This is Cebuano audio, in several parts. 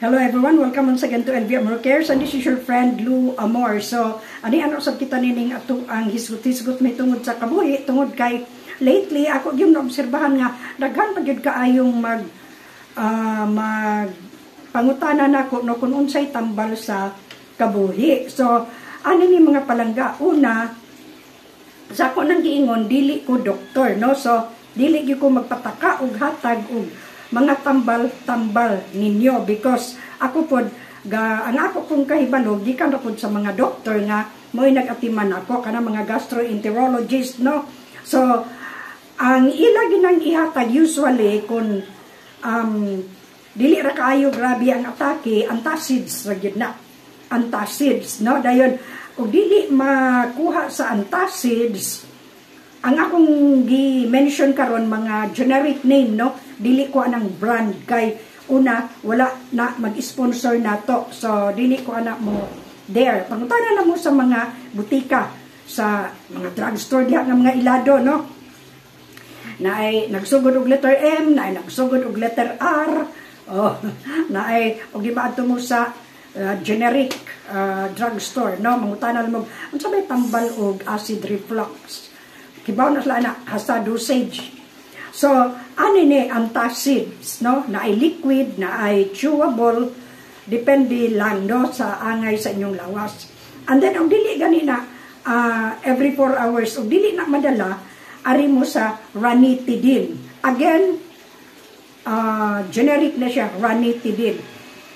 Hello everyone, welcome once again to LV Amor Cares and this is your friend Lou Amor. So, ani ano sab kita nining ato ang hisgot-hisgot may tungod sa kabuhi, tungod kay lately ako gyud naobserbahan nga daghan pa gyud kaayong mag pangutana nako, no, kung unsay tambal sa kabuhi. So, ani ni, mga palangga, una sa ako nang giingon, dili ko doktor, no? So, dili gyud ko magpataka og hatag og mga tambal-tambal ninyo because ako pod ga ang ako kong kahibalo gikan ra pod sa mga doktor nga mo'y nag-atiman ako kana mga gastroenterologist, no? So ang ila ginang ihatag usually kung dili ra kaayo grabe ang atake, antacids ra gyud na, antacids, no? Dayon og dili makuha sa antacids, ang akong gi-mention karon mga generic name, no? Dili ko anang brand kay una, wala na mag-sponsor nato, so dili ko ana mo there. Pangutana na mo sa mga butika, sa mga drugstore diha nga mga ilado, no, na ay nagsugod og letter M, na ay nagsugod og letter R, oh, na ay og di ba adto mo sa generic drugstore, no? Mangutana mo unsa may tambal og acid reflux, kibaw na sila na hasta dosage. So, ano ni antacids, no? Na ay liquid, na ay chewable, depende lang, no, sa angay sa inyong lawas. And then, ang dili gani na every 4 hours, og dili na madala, ari mo sa ranitidine. Again, generic na siya, ranitidine.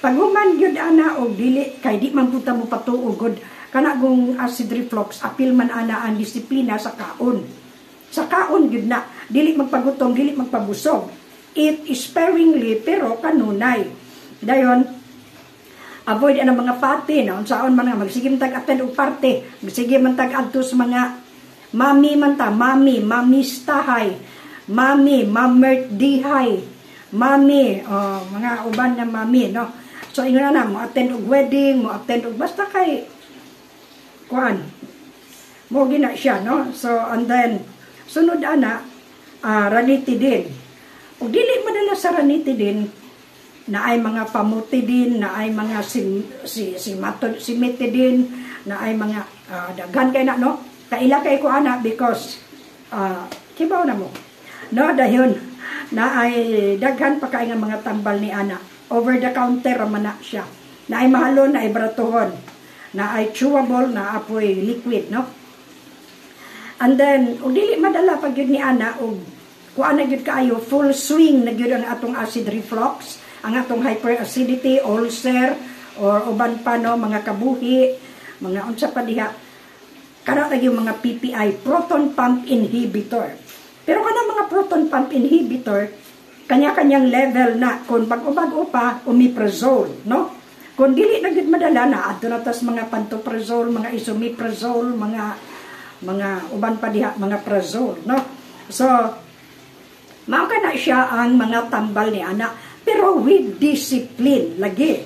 Pag human gyud ana og dili kay di man punta mo patuog gud kana kung acid reflux, apil man ana ang disiplina sa kaon. Sa kaon gyud na, dili magpagutom, dili magpabusog. Eat sparingly pero kanunay. Dayon avoid ang mga party, no? Unsaon man nga magsige man tag attend og party, magsige man tag adto sa mga mami man ta, mami, mamistahay, mami, mamertdihay, mami, oh, mga uban na mami, no? So ingon na mo attend og wedding, mo attend og basta kay kuan. Mo gina siya, no? So and then sunod ana, ranitidine. Ug dili madala sa ranitidine, na ay mga famotidine, na ay mga sim, si si mato, cimetidine, na ay mga daghan kay na, no? Kaila kay ko ana because kibaw na mo. No, dayon na ay daghan pa kay nga mga tambal ni ana. Over the counter man na siya. Na ay mahalon, na ay baratuhon. Na ay chewable, na apoy liquid, no? And then, og dili madala pag yun ni ana, og kuan na gyud kaayo, full swing na gyud ang atong acid reflux, ang atong hyperacidity, ulcer, or uban pa, no, mga kabuhi, mga unsa pa diha, kana na yung mga PPI, proton pump inhibitor. Pero kana mga proton pump inhibitor, kanya-kanyang level na. Kung bag-o-bag-o pa, omeprazole, no? Kung dili na gyud madala na, adto na tas mga pantoprazole, mga esomeprazole, mga uban pa diha, mga prazole, no? So, mao ka na siya ang mga tambal ni ana, pero with discipline lagi.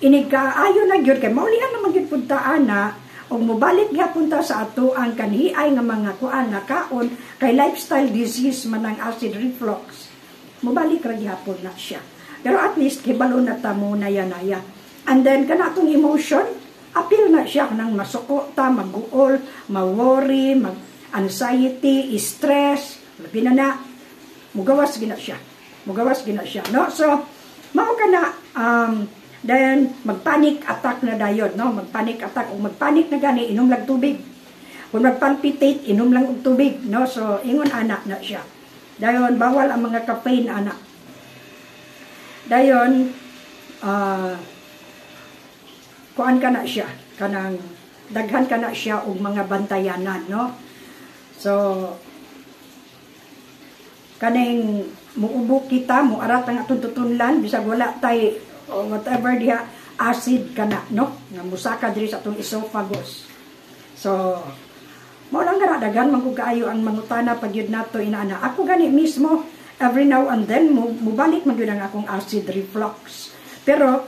Inig kaayo na gyud kay maulian naman gyud pud ta ana ug mobalik gyapon ta sa ato ang kanhiay nga mga kuan nga kaon kay lifestyle disease man ang acid reflux. Mobalik ra gyapon na siya. Pero at least kibalo na ta mo naya-naya. And then kana atong emotion, apil na siya nang masuko ta, maguol, ma-worry, mag anxiety, stress, labi na na mugawas gina siya. Mugawas gina siya, no? So, mao ka na then magpanic attack na dayon, no? Magpanic attack, ug magpanic na gani, inom lang tubig. Kung magpalpitate, inom lang og tubig, no? So, ingon ana na siya. Dayon bawal ang mga caffeine ana. Dayon kuan ka na siya, kanang daghan ka na siya og mga bantayanan, no? So kaning muubo kita, muarat ang atong tutunlan, bisag wala tay o whatever diha, acid ka na, no? Nga musaka diri sa atong esophagus. So, mao lang gara, daghan man kog kaayo ang mangutana pag yun nato inaana. Ako gani mismo, every now and then, mubalik man gyud ang akong acid reflux. Pero,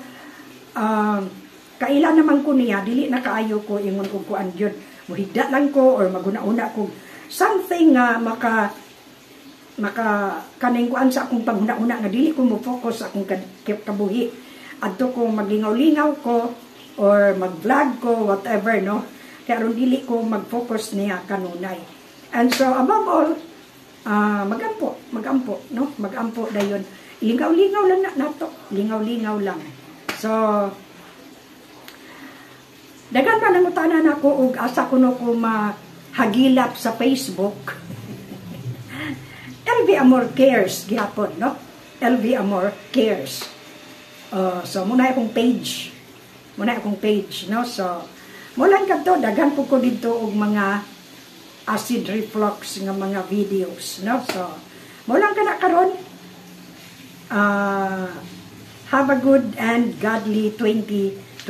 kaila naman ko niya, dili na kaayo ko ingon og kuan gyud. Muhigda lang ko or maguna-una ko something nga maka maka kaning kuan sa akong panghuna-una nga dili ko mo focus sa akong kabuhi. Adto ko maglingaw-lingaw ko or mag-vlog ko, whatever, no? Kaya aron dili ko mag-focus niya kanunay. And so, above all, magampo, magampo, no? Magampo dayon. Lingaw-lingaw lang na nato. Lingaw-lingaw lang. So, daghan pa nangutana nako og asa kuno ko mahagilap sa Facebook. LV Amor Cares gihapon, no? LV Amor Cares. So muna akong page. Muna akong page, no? So mo lang kadto, daghan po ko dito og mga acid reflux nga mga videos, no? So mo lang kana karon. Have a good and godly 2025.